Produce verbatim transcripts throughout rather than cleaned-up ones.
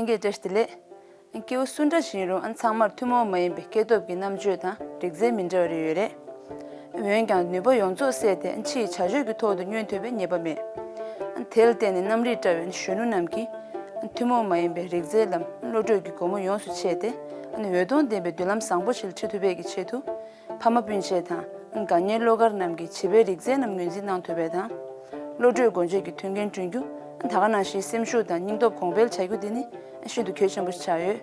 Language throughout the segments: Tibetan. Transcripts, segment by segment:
སྐད་བཀྲ་ཤིས་བདེ་ལེགས། སྐྱེ་བོ་སུ་འདྲ་ཞིག་ཡིན་རུང་ཚང་མར་ཐུན་མོང་མ་ཡིན་པའི་སྐྱེ་སྟོབས་ཀྱི་རྣམ་དཔྱོད་དང་རིག་རྩལ་མི་འདྲ་བ་རེ་ཡོད་རེད། འོན་ཀྱང་ནུས་པ་ཡོངས་རྫོགས་བསྲེས་ཏེ་ཕྱི་ཡི་བྱ་སྤྱོད་ཀྱི་ཐོག་ཏུ་བསྙོན་ཐུབ་པའི་ངེས་པ་མེད། དེ་ལ་བརྟེན་ནས་གནམ་རིག་བཀྲ་བའི་གཞོན་ནུ་རྣམས་ཀྱིས་ཐུན་མོང་མ་ཡིན་པའི་རིག་རྩལ་ལམ་བློ་གྲོས་ཀྱི་སྒོ་མོ་ཡོངས་སུ་ཕྱེས་ཏེ་འོད་སྟོང་ལྡན་པའི་མདུན་ལམ་བཟང་པོ་ཞིག་ལ་ཁྲིད་ཐུབ་པའི་གི་ཆེད་དུ། ཕ་མ་སྤུན་མཆེད་དང་དགའ་ཉེ་བློ་དཀར་རྣམས་ཀྱིས་བྱིས་པའི་རིག་རྩལ་རྣམས་ངོས་འཛིན་གནང་ཐུབ་པ་དང་། བློ་གྲོས་སྒོ་འབྱེད་ཀྱི་མཐུན་རྐྱེན་བསྐྲུན་རྒྱུ། ད་ག་ནང་བཞིན་སེམས་ཤུགས་དང་སྙིང་སྟོབས་གོང་འཕེལ་བྱ་རྒྱུ་དེ་ནི་ཤིན་ཏུ་གལ་ཆེན་པོ་ཞིག་ཆགས་ཡོད།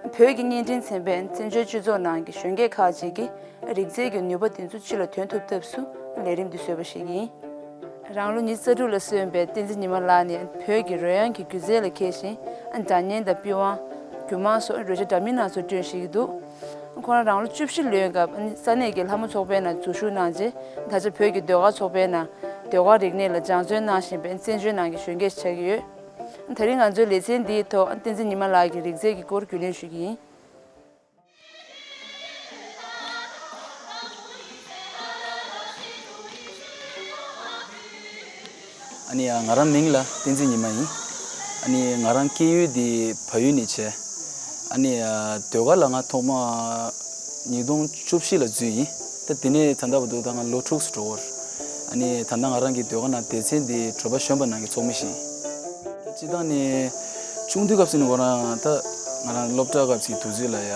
བོད་ཀྱི་བརྙན་འཕྲིན་ཚན་པས་བཙན་བྱོལ་སྤྱི་ཚོགས་ནང་གི་གཞོན་སྐྱེས་ཁག་ཅིག་གིས་རིག་རྩལ་གྱི་ནུས་པ་དེ་ཚོ་ཕྱི་ལ་ཐོན་ཐུབ་ཐབས་སུ་ལས་རིམ་འདི་བཟོས་པ་ཞིག་ཡིན། རང་ལོ་ཉི་ཤུ་རྩ་དྲུག་ལ་སོན་པའི་བསྟན་འཛིན་ཉི་མ་ལགས་ནི་བོད་ཀྱི་རོལ་དབྱངས་ཀྱི་སྒྱུ་རྩལ་ལ་མཁས་ཤིང་། སྒྲ་སྙན་དང་པི་ཝང་། རྒྱུད་མང་སོགས་རོལ་ཆ་འདྲ་མིན་སྣ་ཚོགས་བསྐྲུན་བཞིན་འདུག་ཁོ་རང་རང་ལོ་བཅུ་བཞི་ལོན་སྐབས་ས་གནས་ཀྱི་ལྷ་མོ་ཚོགས་པའི་ནང་འཛུལ་ཞུགས་གནང་རྗེས། ད་ཆ་བོད་ཀྱི་ཟློས་གར་ཚོགས་པའི་ནང་ཟློས་གར་རིག་གནས་ལ་སྦྱང་བརྩོན་གནང་བཞིན་པའི་བཙན་བྱོལ་ནང་གི་གཞོན་སྐྱེས་ཤིག་ཆགས་ཀྱི་ཡོད། དེ་རིང་ང་ཚོའི་ལེ་ཚན་འདིའི་ཐོག་བསྟན་འཛིན་ཉི་མ་ལགས་ཀྱི་རིག་རྩལ་གྱི་སྐོར་རྒྱུས་ལོན་ཞུ་གི་ཡིན། ཨ་ནི་ང་རང་མིང་ལ་བསྟན་འཛིན་ཉི་མ་ཡིན། ཨ་ནི་ང་རང་སྐྱེས་ཡུལ་དེ་བལ་ཡུལ་ནས་བྱས། ཨ་ནི་ཟློས་གར་ལ་ང་ཐོག་མ་ཉིས་སྟོང་བཅུ་བཞི་ལ་འཛུལ་ཡིན། ད་དེ་ནས་ད་ལྟ་བར་དུ་ད་ང་ལོ་དྲུག་ཙམ་འགྲོ་གི་ཡོད། ཨ་ནི་ད་ལྟ་ང་རང་གི་ཟློས་གར་ནང་སྡེ་ཚན་དེ་བོད་པ་གཞོན་པ་ནང་གི་ཚོགས་མི་ཞིག་ཡིན། ད་སྤྱིར་བཏང་ནས་ཆུང་དུས་སྐབས་སུ་ནི་ཁོ་རང་ད་ང་རང་སློབ་གྲྭ་སྐབས་སུ་དུས་ཚོད་ལ་ཡ་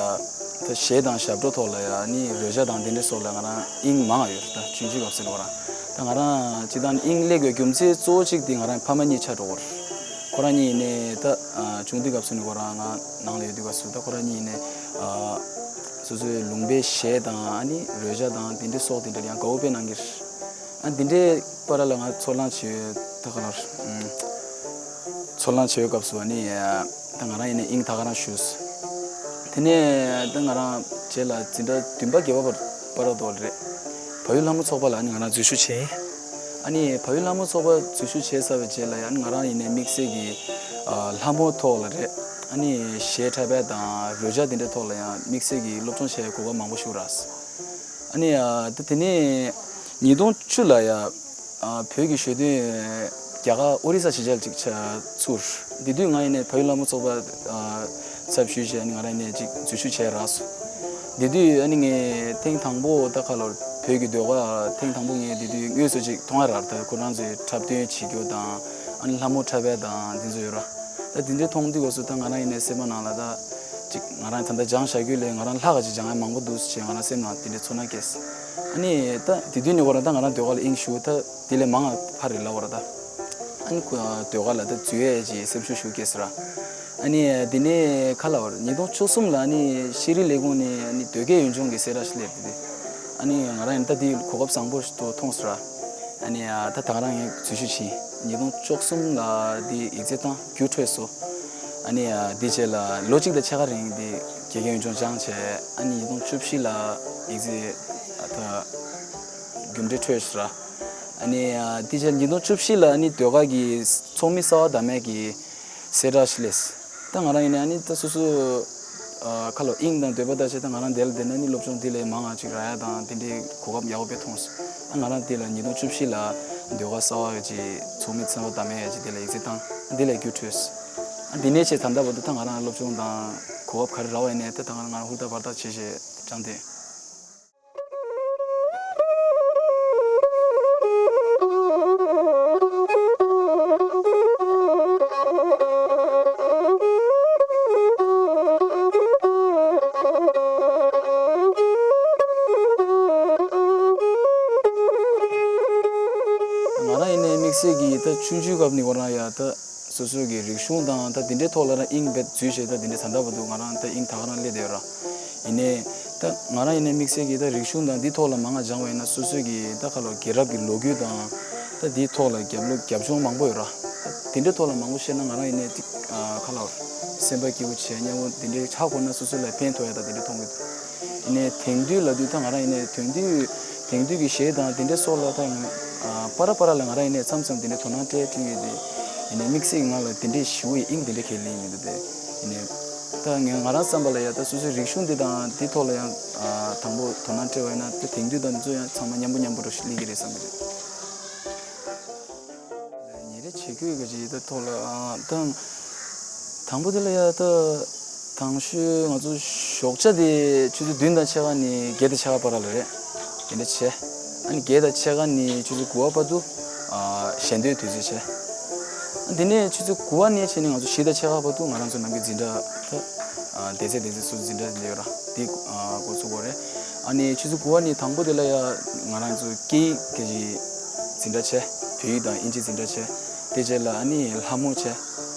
ད་གཞས་དང་ཞབས་བྲོ་ཐོག་ལ་ཡ་ནི་རོལ་ཆ་དང་དེ་འདྲའི་སོགས་ལ་ང་རང་དབྱིངས་མང་ང་ཡོད། ད་ཆུང་ཆུང་སྐབས་སུ་ནི་ཁོ་རང་ད་ང་རང་སྤྱིར་བཏང་ནི་དབྱིངས་སླེབས་པའི་རྒྱུ་མཚན་གཙོ་བོ་གཅིག་དེ་ང་རང་ཕ་མ་གཉིས་ཆ་འགྲོ་གི་ཡོད། ཁོ་རང་གཉིས་ནས་ད་ཆུང་དུས་སྐབས་སུ་ནི་ཁོ་རང་ང་ནང་ལ་ཡོད་དུས་སྐབས་སུ་ད་ཁོ་རང་གཉིས་ནས་སོ་སོའི་ལུང་པའི་གཞས་དང་ཨ་ནི་རོལ་ཆ་དང་དེ་འདྲའི་སོགས་དེ་འདྲ་ཡང་དགའ་བོ་དཔེ་གནང་གི་རེད། ཨ་འདི་འདྲའི་བར་ལ་ང་ཚོར་སྣང་བྱེད་ད་ག་ལ་ཚོར་སྣང་བྱེད་པའི་སྐབས་སུ་ཨ་ནི་ད་ང་རང་ཡིན་ན་དབྱིངས་ད་ག་རང་ཞུས། དེ་ནས་ད་ང་རང་རྗེས་ལ་འཛིན་གྲྭ་བདུན་པ་བརྒྱད་པ་བར་བར་དུ་རེད། བལ་ཡུལ་ལྷ་མོ་ཚོགས་པ་ལ་ཨ་ནི་ང་རང་འཛུལ་ཞུགས་བྱས། ཨ་ནི་བལ་ཡུལ་ལྷ་མོ་ཚོགས་པ་འཛུལ་ཞུགས་བྱས་ཚར་བའི་རྗེས་ལ་ཡང་ང་རང་ཡིན་ནའི་དམིགས་བསལ་གྱི་ལྷ་མོ་ཐོག་ལ་རེད། ཨ་ནི་གཞས་འཁྲབ་པ་དང་རོལ་ཆ་དེ་འདྲའི་ཐོག་ལ་ཡང་དམིགས་བསལ་གྱི་སློབ་སྦྱོང་བྱེད་གོ་སྐབས་མང་པོ་ཞིག་རག་ཨ་ནི་ད་དེ་ནས་ཉིས་སྟོང་བཅུ་ལ་ཡ་བོད་ཀྱི་གཞོན་དོན་རྒྱ་གར་ཨོ་རི་ས་གཞིས་ཆགས་ཅིག་ཆ་ཚུར། དེ་དུས་ང་ཡིན་ནའི་བལ་ཡུལ་ལྷ་མོ་ཚོགས་པ་ཚབ་ཞུས་བྱས་ནས་ང་རང་ཡིན་ནའི་ཅིག་འཛུལ་ཞུགས་བྱས་རག་སོང་། དེ་དུས་ཨ་ནི་ངས་ཐེངས་དང་པོ་ད་ག་ལོར་བོད་ཀྱི་ཟློས་གར་ཐེངས་དང་པོ་ངས་དེ་དུས་དངོས་སུ་ཅིག་མཐོང་ཡ་རག་ད་ཁོ་རང་ཚོའི་འཁྲབ་སྟོན་བྱེད་རྒྱུ་དང་ཨ་ནི་ལྷ་མོ་འཁྲབ་པ་དང་དེ་ཚོ་ཡོད་ར། ད་དེ་འདྲའི་མཐོང་དུས་སྐབས་སུ་ད་ང་རང་ཡིན་ནའི་སེམས་པ་ནང་ལ་ད་ཅིག་ང་རང་ད་ལྟ་སྦྱང་བྱ་རྒྱུ་ལས་ང་རང་ལྷག་ག་ཅིག་སྦྱང་ཡ་མང་པོ་འདུག་ཅེས་ང་རང་སེམས་ནང་དེ་འདྲའི་ཚོར་སྣང་སྐྱེས། ཨ་ནི་ད་དེ་དུས་ནས་ཁོ་རང་ད་ང་རང་ཟློས་གར་ལ་དབྱིངས་ཞུགས་ད་དེ་ལས་མང་ང་ཕར་རེད་ལབ་པ་ར་ད། ཨ་ནི་ཁོ་ཟློས་གར་ལ་ད་འཛུལ་ཡས་ཀྱི་སེམས་ཤུགས་ཞུགས་སྐྱེས་ཟེར་ར། ཨ་ནི་དེ་ནས་ཁ་ལ་བར་ཉིས་སྟོང་བཅུ་གསུམ་ལ་ཨ་ནི་ཤེས་རིག་ལས་ཁུངས་ནས་ཨ་ནི་ཟློས་སྐད་ཡུལ་ལྗོངས་ཀྱི་གསལ་བསྒྲགས་ཤིག་སླེབས་ཏེ། ཨ་ནི་ང་རང་ཡིན་ད་དེ་གོ་སྐབས་བཟང་པོ་ཞིག་ཏུ་མཐོང་ཟེར་ར། ཨ་ནི་ད་ད་ག་རང་ངས་འཛུལ་ཞུགས་བྱས། ཉིས་སྟོང་བཅུ་གསུམ་ལ་དེ་ཡིག་ཚད་བཏང་རྒྱུགས་འཕྲོད་སོང་། ཨ་ནི་དེ་རྗེས་ལ་ལོ་གཅིག་དང་ཕྱེད་ཀ་རིང་དེ་དགེ་རྒན་ཡུལ་ལྗོངས་སྦྱངས་བྱས། ཨ་ནི་ཉིས་སྟོང་བཅུ་བཞི་ལ་ཡིག་ཚད་ད་རྒྱུགས་འབྲས་འཕྲོད་ཟེར་ར། ཨ་ནི་དེ་རྗེས་ཉིས་སྟོང་བཅུ་བཞི་ལ་ཨ་ནི་ཟློས་གར་གྱི་ཚོགས་མི་གསར་པ་བདམས་ཡས་ཀྱི་གསལ་བསྒྲགས་ཤིག་སླེབས། ད་ང་རང་ཡིན་ནའི་ཨ་ནི་ད་སོ་སོ་ཁ་ལོ་དབྱིངས་དང་འདོད་པ་ལྟར་བྱས་ད་ང་རང་དེ་ལ་བསྡད་ན་ནི་སློབ་སྦྱོང་དེ་ལས་མང་ང་ཅིག་རག་ཡ་དང་དེ་འདྲའི་གོ་སྐབས་ཡག་པོ་དཔེ་མཐོང་སོང་། ཨ་ང་རང་དེ་ལ་ཉིས་སྟོང་བཅུ་བཞི་ལ་ཟློས་གར་གསར་པ་ཅིག་ཚོགས་མི་གསར་པ་བདམས་ཡས་ཅིག་དེ་ལ་ཡིག་ཚད་བཏང་། དེ་ལས་རྒྱུགས་འཕྲོད་སོང་། ཨ་དེ་ནས་བྱས་ད་ལྟ་བར་དུ་ད་ང་རང་སློབ་སྦྱོང་དང་གོ་སྐབས་ག་རེ་རག་པ་ཡིན་ནའི་ད་ད་ང་རང་ང་རང་ཧུར་ཐག་འབད་ཐག་བྱས་བྱས་སྦྱངས་ཏེ། ང་རང་ཡིན་ནའི་དམིགས་བསལ་གྱིས་ད་ཆུང་ཆུང་སྐབས་ནས་ཁོ་རང་ཡ་ད་སོ་སོ་གི་རིག་གཞུང་དང་ད་དེ་འདྲའི་ཐོག་ལ་རང་དབྱིངས་རྦད་འཛུལ་བྱས་ད་དེ་འདྲའི་ད་ལྟ་བར་དུ་ང་རང་ད་དབྱིངས་ད་ག་རང་སླེབས་བསྡད་ཡོད་ར། ཡིན་ནའི། ད་ང་རང་ཡིན་ནའི་དམིགས་བསལ་གྱིས་ད་རིག་གཞུང་དང་འདི་ཐོག་ལ་མང་ང་སྦྱངས་པ་ཡིན་ན་སོ་སོའི་གི་ད་ཁ་ལོ་རྒྱལ་རབས་ཀྱི་ལོ་རྒྱུས་དང་། ད་འདིའི་ཐོག་ལ་རྒྱབ་ལོ་རྒྱབ་ལྗོངས་མང་པོ་ཡོད་ར། ད་དེ་འདྲའི་ཐོག་ལ་མང་པོ་བཤད་ན་ང་རང་ཡིན་ནའི་ཏིག་ཁ་ལོ་སེམས་པ་སྐྱིད་པོ་བྱས་སྙམ་པོ་དེ་འདྲའི་ཆགས་ཁོ་ན་སོ་སོ་ལ་ཕན་ཐོགས་ཡ་ད་དེ་འདྲའི་མཐོང་གི་འདུག་ཡིན་ནའི་དེང་དུས་ལབ་དུས་ད་ང་རང་ཡིན་ནའི་དེང་དུས་དེང་དུས་ཀྱི་གཞས་དང་དེ་འདྲའི་སོགས་ལ་ད་ཡང་པ་ར་པ་ར་ལ་ང་རང་ཡིན་ནའི་མཚམས་མཚམས་དེ་འདྲའི་དོ་སྣང་སྤྲད་སྤྲད་ཡོད་དེ། ཡིན་ནའི་དམིགས་བསལ་གྱི་ང་ལ་དེ་འདྲའི་ཞི་བོ་ཡི་དབྱིངས་དེ་འདྲའི་གལ་གླེང་མི་འདུག་སྟེ། ཡིན་ནའི། ད་ངས་ང་རང་བསམ་པ་ལ་ཡ་ད་སོ་སོའི་རིག་གཞུང་འདི་དང་འདི་ཐོག་ལ་ཡང་དང་པོ་དོ་སྣང་སྤྲད་པ་ཡིན་ན་ད་དེང་དུས་དང་འདི་ཚོ་ཡང་ཚང་མ་མཉམ་པོ་མཉམ་པོ་འདྲ་ཞིག་སླེབས་ཀྱི་རེད་བསམ་གྱི་རེད། ཉིན་རེ་བྱེད་དགོས་ཀྱི་ཅིག་ད་ཐོག་ལ་ད་ད་ དང་པོ་དེ་ལ་ཡ་ད་དང་ཤོས་ང་ཚོ་ཞོགས་ཇ་དེ་ཆུ་ཚོད་བདུན་དང་ཕྱེད་ཀ་ནས་བརྒྱད་དང་ཕྱེད་ཀ་བར་ལ་རེད། དེ་འདྲ་བྱས། ཨ་ནི་བརྒྱད་དང་ཕྱེད་ཀ་ནས་ཆུ་ཚོད་དགུ་པ་བར་དུ་ཨ་ཞལ་འདོན་དུས་ཚོད་བྱས། ཨ་དེ་ནས་ཆུ་ཚོད་དགུ་པ་ནས་བྱས་ནས་ང་ཚོ་བཞི་དང་ཕྱེད་ཀ་བར་དུ་ང་རང་ཚོ་ནམ་རྒྱུན་འཛིན་གྲྭ་ད་ཨ་དེ་ཚེ་དེ་ཚེ་སུ་འཛིན་གྲྭ་འདི་ཡོད་ར་དེ་ཨ་འགོ་ཚུགས་པ་རེད། ཨ་ནི་ཆུ་ཚོད་དགུ་པ་ནས་དང་པོ་དེ་ལ་ཡ་ང་རང་ཚོ་སྐད་ཡིག་སྐད་ཡིག་འཛིན་གྲྭ་བྱས། བོད་ཡིག་དང་དབྱིན་ཇི་འཛིན་གྲྭ་བྱས། དེ་རྗེས་ལ་ཨ་ནི་ལྷ་མོ་བྱས།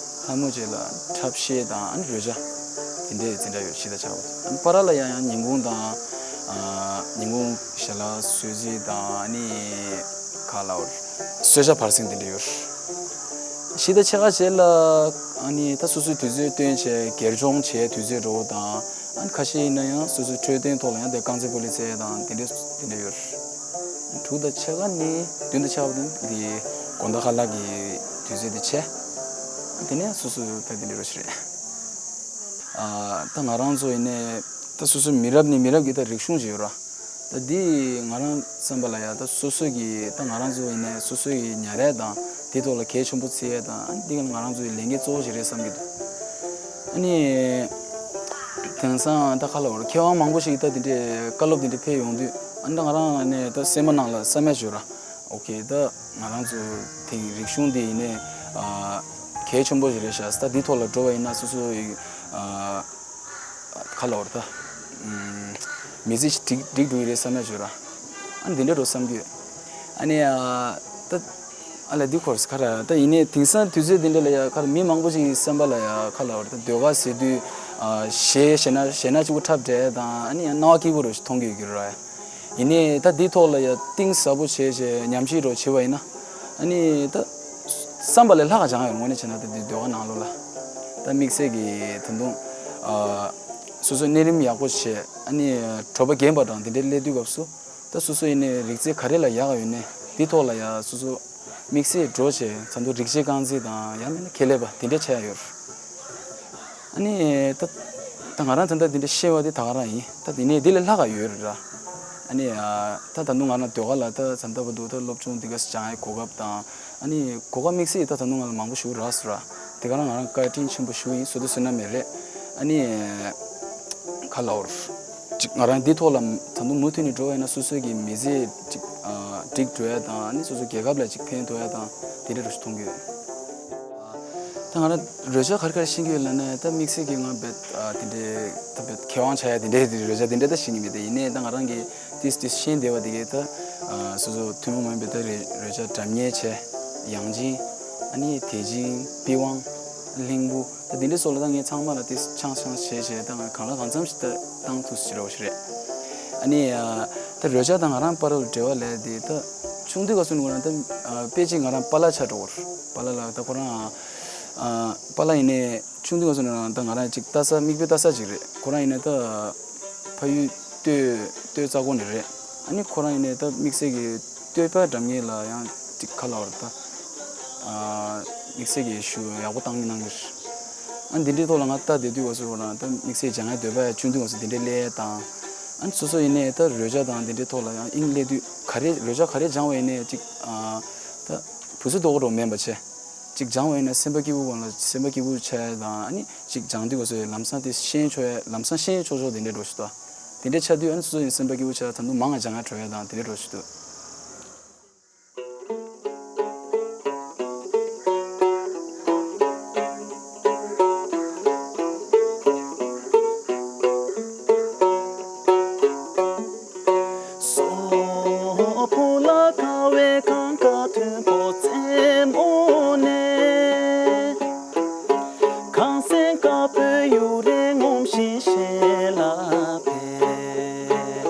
ལྷ་མོ་རྗེས་ལ་འཁྲབ་གཞས་དང་ཨ་ནི་རོལ་ཆ། དེ་འདྲའི་འཛིན་གྲྭ་ཡོད་བཞི་དང་ཕྱེད་ཀ་བར་དུ། ཨ་ནི་བར་ལ་ཡང་ཡང་ཉིན་གུང་དང་ཨ་ཉིན་གུང་ཞལ་ལག་གསོལ་ཚིགས་དང་ཨ་ནི་ག་ལ་བར་གསོལ་ཇ་བར་གསེང་དེ་འདྲ་ཡོད། བཞི་དང་ཕྱེད་ཀ་རྗེས་ལ་ཨ་ནི་ད་སོ་སོའི་དུས་ཚོད་བཏོན་བྱས་སྒེར་སྦྱོང་བྱས་དུས་ཚོད་འགྲོ་བ་དང་། ཨ་ནི་ཁ་ཤས་ཡིན་ན་ཡང་སོ་སོའི་འཕྲོད་བསྟེན་ཐོག་ལ་ཡང་དེ་རྐང་རྩེད་སྤོ་ལོ་རྩེད་ཡས་དང་དེ་འདྲ་དེ་འདྲ་ཡོད། དྲུག་དང་ཕྱེད་ཀ་ནས་བདུན་དང་ཕྱེད་ཀ་བར་དུ་འདི་དགོང་དག་ཁ་ལག་གི་དུས་ཚོད་དེ་བྱས། དེ་ནས་སོ་སོ་ད་དེ་འདྲ་རོ་ཞིག་རེད། ཨ་ད་ང་རང་ཚོ་ཡིན་ནས་ད་སོ་སོ་མི་རབས་ནས་མི་རབས་ཀྱི་ད་རིག་གཞུང་ཅིག་ཡོད་ར། ད་འདི་ང་རང་བསམ་པ་ལ་ཡ་ད་སོ་སོ་གི་ད་ང་རང་ཚོ་ཡིན་ནས་སོ་སོ་ཡི་ཉ་རལ་དང་དེ་ཐོག་ལ་གལ་ཆེན་པོ་བརྩི་ཡས་དང་ཨ་ནི་འདི་ག་ང་རང་ཚོའི་ལས་འགན་གཙོ་བོ་ཞིག་རེད་བསམ་གྱི་འདུག་ཨ་ནི། དེང་སང་ད་ཁ་ལ་བར་མཁས་དབང་མང་པོ་ཞིག་ད་དེ་འདྲའི་བཀའ་སློབ་དེ་འདྲ་ཕེབས་ཡོང་དུས་ཨ་ནི་ད་ང་རང་ནས་ད་སེམས་པ་ནང་ལ་བསམ་ཡས་བྱོས་ར། ཨོ་ཁེ་ད་ང་རང་ཚོ་དེང་རིག་གཞུང་དེ་ཡིན་ནས་ཨ་གལ་ཆེན་པོ་ཞིག་རེད་ཤག་ད་འདི་ཐོག་ལ་འགྲོ་བ་ཡིན་ན་སོ་སོ་ཡི་ཨ་ཁ་ལ་བར་ད་མི་ཚེ་ཞིག་འགྲིག་འགྲིག་འགྲོ་ཡི་རེད་བསམ་ཡས་བྱོས་ར། ཨ་ནི་དེ་འདྲ་འགྲོ་བསམ་གྱི་ཡོད། ཨ་ནི་ཨ་ད། ཨ་ལ་འདི་ཁོར་ཁ་ར་ད་ཡིན་ནའི་དེང་སང་དུས་ཚོད་འདི་འདྲ་ལ་ཡ་ཁ་ར་མི་མང་པོ་ཅིག་བསམ་པ་ལ་ཡ་ཁ་ལ་བར་ད་ཟློས་གར་ཟེར་དུས་ཨ་གཞས་གཞས་ན་གཞས་ན་གཅིག་པོ་འཁྲབ་བསྡད་དང་ཨ་ནི་ཡང་སྣང་བ་སྐྱིད་པོ་རུ་ཞིག་མཐོང་གི་ཡོད་ཀྱི་ར། ཡིན་ནའི་ད་འདི་ཐོག་ལ་ཡ་གཏིང་ཟབ་པོ་བྱས་བྱས་ཉམས་ཞིབ་རུ་བྱེད་པ་ཡིན་ན་ཨ་ནི་ད་བསམ་པ་ལས་ལྷག་ག་སྦྱང་ཡོད་དངོས་གནས་བྱས་ན་ད་འདི་ཟློས་གར་ནང་ལོགས་ལ་ད་དམིགས་བསལ་གྱི་ད་དུང་ཨ་སོ་སོ་གནས་རིམ་ཡག་པོ་བྱས་ཨ་ནི་གྲོད་པ་རྒན་པ་དང་དེ་འདྲའི་སླེབས་དུས་སྐབས་སུ། ད་སོ་སོ་ཡིན་ནའི་རིག་རྩལ་ག་རེ་ལ་ཡག་ཡོད་ནའི་འདི་ཐོག་ལ་ཡ་སོ་སོ་དམིགས་བསལ་འགྲོ་བྱས་ཚ་མདོ་རིག་བྱེད་རྐང་འཛིན་དང་ཡང་མིན་ན་ཁེ་ལས་པ་དེ་འདྲ་བྱས་ཡོད། ཨ་ནི་ད་ད་ང་རང་ད་ལྟ་འདི་འདྲ་ཤེས་པ་དེ་ད་ག་རང་ཡིན། ད་དེ་ནས་འདི་ལས་ལྷག་ག་ཡོད་རེད་ར། ཨ་ནི་ད་ད་དུང་ང་རང་ཟློས་གར་ལ་ད་ད་ལྟ་བར་དུ་ད་སློབ་སྦྱོང་འདི་ག་སྦྱང་ཡའི་གོ་སྐབས་དང་། ཨ་ནི་གོ་སྐབས་དམིགས་བསལ་ད་ད་དུང་ང་ལ་མང་པོ་ཞིག་རག་སོང་ར། དེ་ག་རང་ང་རང་བཀའ་དྲིན་ཆེན་པོ་ཞུ་ཡིན། བསོད་བདེ་བསོད་ནམས་མེད་རེད། ཨ་ནི་ག་ལབ་དགོས་རེད། ཅིག་ང་རང་འདི་ཐོག་ལ་ད་དུང་མུ་མཐུད་ནས་འགྲོ་བ་ཡིན་ན་སོ་སོའི་གི་མི་ཚེ་ཅིག་ཨ་འགྲིག་འགྲོ་ཡ་དང་ཨ་ནི་སོ་སོའི་རྒྱལ་ཁབ་ལ་ཅིག་ཕན་ཐོགས་ཡ་དང་དེ་འདྲ་རུ་ཞིག་མཐོང་གི་ཡོད། ད་ང་རང་རོལ་ཆ་ག་རེ་ག་རེ་ཤེས་ཀྱི་ཡོད་ལབ་ན་ད་དམིགས་བསལ་གྱི་ང་རྦད་ཨ་དེ་འདྲའི་ད་རྦད་མཁས་དབང་ཆགས་ཡ་དེ་འདྲའི་རོལ་ཆ་དེ་འདྲ་ད་ཤེས་ཀྱི་མེད། དེ་ཡིན་ནའི་ད་ང་རང་གི་ཏིས་ཏིས་ཤེས་བདེ་བ་དེ་གས་ད་ཨ་སོ་སོ་ཐུན་མོང་མ་ཡིན་པའི་ད་རེ་རོལ་ཆ་སྒྲ་སྙན་བྱས། ཡང་ཅིན། ཨ་ནི་དེ་ཅིན། པི་ཝང་། ལྷིང་པོ། ད་དེ་འདྲའི་སོགས་ལ་ད་ངས་ཚང་མ་ལ་ཏིས་ཆང་ཆང་བྱས་བྱས་ད་ང་གང་ལ་གང་འཚམ་ཞིག་ད་བཏང་ཐུབ་ཟེར་བ་ཞིག་རེད། ཨ་ནི་ཨ་ད་རོལ་ཆ་དང་ང་རང་བར་ལ་འབྲེལ་བ་ལས་དེ་ད་ཆུང་དུས་སྐབས་སུ་ནི་ང་རང་ད་ཨ་དཔེ་ཅིག་ང་རང་པཱ་ལགས་ཆགས་འགྲོ་གི་རེད། པཱ་ལགས་ལ་ད་ཁོ་རང་ཨ་པཱ་ལགས་ཡིན་ནའི་ཆུང་དུས་སྐབས་སུ་ནི་ད་ང་རང་ཅིག་ལྟ་ས་མིག་དཔེ་ལྟ་ས་ཅིག་རེད། ཁོ་རང་ཡིན་ནའི་ད་ཕ་ཡུལ་སྟོད་སྟོད་རྩ་འཁོར་ནས་རེད། ཨ་ནི་ཁོ་རང་ཡིན་ནའི་ད་དམིགས་བསལ་གྱི་སྟོད་པ་སྒྲ་སྙན་ལ་ཡང་ཅིག་ག་ལབ་དགོས་རེད་ད། ཨ་དམིགས་བསལ་གྱི་ཞུ་ཡག་པོ་བཏང་གི་གནང་གི་རེད། ཨ་འདི་འདྲའི་ཐོག་ལ་ང་ལྟ་བསྡད་དུས་སྐབས་སུ་ཁོ་རང་ད་དམིགས་བསལ་སྦྱང་ཡ་འདོད་པ་ཆུང་དུས་སྐབས་སུ་འདི་འདྲའི་སླེབས་ཡ་དང་། ཨ་ནི་སོ་སོ་ཡིན་ནའི་ད་རོལ་ཆ་དང་འདི་འདྲའི་ཐོག་ལ་ཡང་དབྱིངས་སླེབས་དུས་ག་རེ་རོལ་ཆ་ག་རེ་སྦྱང་བ་ཡིན་ནའི་ཅིག་ཨ་ད་བུ་ཚ་ལྟོགས་པ་འདྲ་མིན་པ་བྱས། ཅིག་སྦྱང་བ་ཡིན་ན་སེམས་པ་སྐྱིད་པོ་གང་ལ་སེམས་པ་སྐྱིད་པོ་ཆགས་ཡ་དང་ཨ་ནི་ཅིག་སྦྱང་དུས་སྐབས་སུ་ལམ་སང་དེ་ཤེས་ཆོག་ཡ་ལམ་སང་ཤེས་ཆོག་ཆོག་དེ་འདྲ་འགྲོ་ཞིག་ད། དེ་འདྲ་ཆགས་དུས་ཨ་ནི་སོ་སོ་ཡི་སེམས་པ་སྐྱིད་པོ་ཆགས་ད་དུང་མང་ང་སྦྱང་ཡ་འགྲོ་ཡ་དང་དེ་འདྲ་འགྲོ་ཞིག་འདུག་སོ་ཕོ་ལ་ཁ་བའི་གང་ག་མཐོན་པོ་རྩེ་མོ་ནས། གངས་སེང་དཀར་པོའི་གཡུ་རལ་ངོམ་བཞིན་ཞལ་ལ་ཕེབས།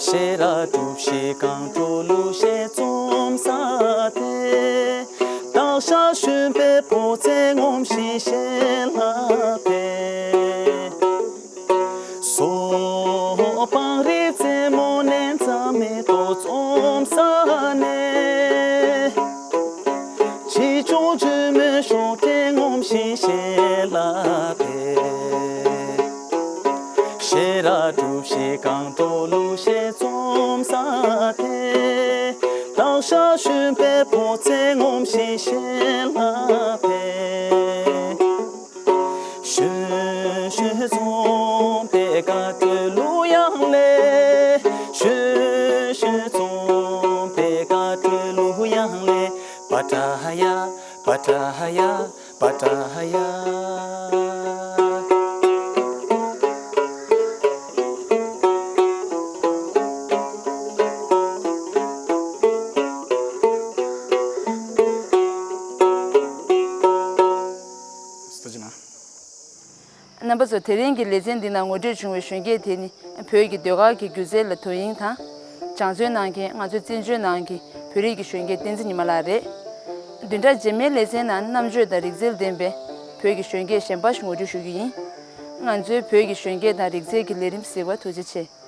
ཤེས་རབ་གྲུ་བཞི་སྒང་དྲུག་གླུ་གཞས་རྩོམ་ས་དེ། སྟག་ཤར་གཞོན་པའི་ཕོ་མཚན་ངོམ་བཞིན་ཞལ་ལ་ཕེབས། སོ་སྤང་རི་རྩེ་མོ་ནས་རྩྭ་མེ་ཏོག་རྩོམ་ས་ནས། བྱིས་སྐྱོང་ཇོ་མོའི་གཤོག་སྒྲ་ངོམ་བཞིན་ཞལ་ལ་ཕེབས། ཤེས་རབ་གྲུ་བཞི་སྒང་དྲུག་གླུ་གཞས་རྩོམ་ས་དེ། སྟག་ཤར་གཞོན་པའི་ཕོ་མཚན་ངོམ་བཞིན་ཞལ་ལ་ཕེབས། གླུ་དབྱངས་ལེན། ཞུ་ཞུ་ཙོང་པའི་དགའ་སྤྲོའི་གླུ་དབྱངས་ལེན། པ་ཏྲ་ཧ་ཡ། པ་ཏྲ་ཧ་ཡ། པ་ཏྲ་ཧ་ཡ། རྣམ་པ་ཚོ། དེ་རིང་གི་ལེ་ཚན་འདི་ནང་ངོ་སྤྲོད་བྱུང་བའི་གཞོན་སྐྱེས་དེ་ནི་བོད་ཀྱི་ཟློས་གར་གྱི་སྒྱུ་རྩལ་ལ་དོ་དབྱིངས་དང་། སྦྱང་བརྩོན་གནང་མཁན་ང་ཚོའི་བཙན་བྱོལ་ནང་གི་བོད་རིགས་ཀྱི་གཞོན་སྐྱེས་བསྟན་འཛིན་ཉི་མ་ལགས་རེད། བདུན་ཕྲག་རྗེས་མའི་ལེ་ཚན་ནང་རྣམ་དཔྱོད་དང་རིག་རྩལ་ལྡན་པའི་བོད་ཀྱི་གཞོན་སྐྱེས་གཞན་པ་ཞིག་ངོ་སྤྲོད་ཞུ་རྒྱུ་ཡིན། ང་ཚོའི་བོད་ཀྱི་གཞོན་སྐྱེས་དང་རིག་རྩལ་གྱི་ལས་རིམ་གཟིགས་པར་ཐུགས་རྗེ་ཆེ།